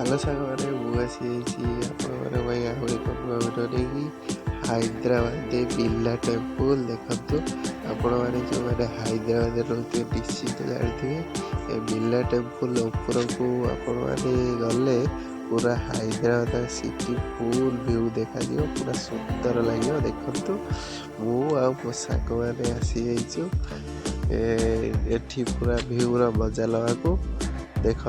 Hello ସାଙ୍ଗମାନେ, ମୁଁ ଆସିଯାଇଛି ଆପଣମାନଙ୍କ ପାଇଁ ଆଉ ଏକ ନୂଆ ଭିଡ଼ିଓ ନେଇକି। ହାଇଦ୍ରାବାଦ ବିର୍ଲା ଟେମ୍ପୁଲ ଦେଖନ୍ତୁ। ଆପଣମାନେ ଯେଉଁମାନେ ହାଇଦ୍ରାବାଦରେ ରହୁଥିବେ, ନିଶ୍ଚିତ ଜାଣିଥିବେ। ଏ ବିର୍ଲା ଟେମ୍ପୁଲ ଉପରକୁ ଆପଣମାନେ ଗଲେ ପୁରା ହାଇଦ୍ରାବାଦ ସିଟି ଫୁଲ୍ ଭ୍ୟୁ ଦେଖାଯିବ, ପୁରା ସୁନ୍ଦର ଲାଗିବ। ଦେଖନ୍ତୁ, ମୁଁ ଆଉ ମୋ ସାଙ୍ଗମାନେ ଆସିଯାଇଛୁ ଏଠି ପୁରା ଭ୍ୟୁର ମଜା ନେବାକୁ। ଦେଖ,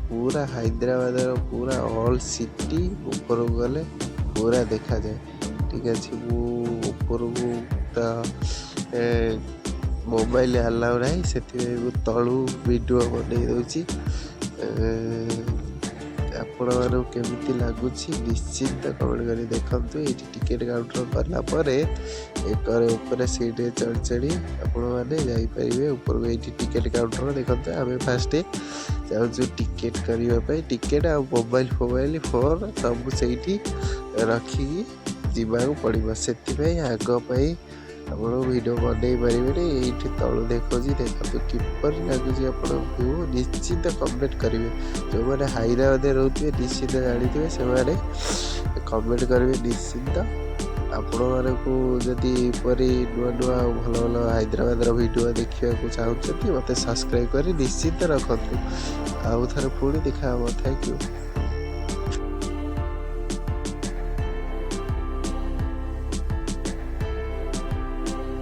ପୁରା ହାଇଦ୍ରାବାଦର ପୁରା ଅଲ୍ ସିଟି ଉପରକୁ ଗଲେ ପୁରା ଦେଖାଯାଏ। ଠିକ୍ ଅଛି, ମୁଁ ଉପରକୁ ତ ମୋବାଇଲ ଆଲାଉ ନାହିଁ, ସେଥିପାଇଁ ମୁଁ ତଳୁ ଭିଡ଼ିଓ ବନେଇ ଦେଉଛି। ଆପଣମାନଙ୍କୁ କେମିତି ଲାଗୁଛି, ନିଶ୍ଚିନ୍ତ କମେଣ୍ଟ କରି ଦେଖନ୍ତୁ। ଏଇଠି ଟିକେଟ୍ କାଉଣ୍ଟର କଲା ପରେ ଏକରେ ଉପରେ ସିଟ୍ରେ ଚଢ଼ି ଚଢ଼ି ଆପଣମାନେ ଯାଇପାରିବେ ଉପରକୁ। ଏଇଠି ଟିକେଟ୍ କାଉଣ୍ଟର ଦେଖନ୍ତୁ। ଆମେ ଫାଷ୍ଟ ଯାଉଛୁ ଟିକେଟ୍ କରିବା ପାଇଁ। ଟିକେଟ୍ ଆଉ ମୋବାଇଲ ଫୋବାଇଲ ଫୋନ୍ ସବୁ ସେଇଠି ରଖିକି ଯିବାକୁ ପଡ଼ିବ। ସେଥିପାଇଁ ଆଗ ପାଇଁ ଆପଣ ଭିଡ଼ିଓ ବନେଇ ପାରିବେନି। ଏଇଠି ତଳୁ ଦେଖାଉଛି, ଦେଖନ୍ତୁ କିପରି ଲାଗୁଛି ଆପଣଙ୍କ ଭ୍ୟୁ। ନିଶ୍ଚିନ୍ତ କମେଣ୍ଟ କରିବେ। ଯେଉଁମାନେ ହାଇଦ୍ରାବାଦରେ ରହୁଥିବେ, ନିଶ୍ଚିନ୍ତ ଜାଣିଥିବେ, ସେମାନେ କମେଣ୍ଟ କରିବେ ନିଶ୍ଚିନ୍ତ। ଆପଣମାନଙ୍କୁ ଯଦି ଏପରି ନୂଆ ନୂଆ ଆଉ ଭଲ ଭଲ ହାଇଦ୍ରାବାଦର ଭିଡ଼ିଓ ଦେଖିବାକୁ ଚାହୁଁଛନ୍ତି, ମୋତେ ସବସ୍କ୍ରାଇବ୍ କରି ନିଶ୍ଚିନ୍ତ ରଖନ୍ତୁ। ଆଉ ଥରେ ପୁଣି ଦେଖା ହେବ। Thank you.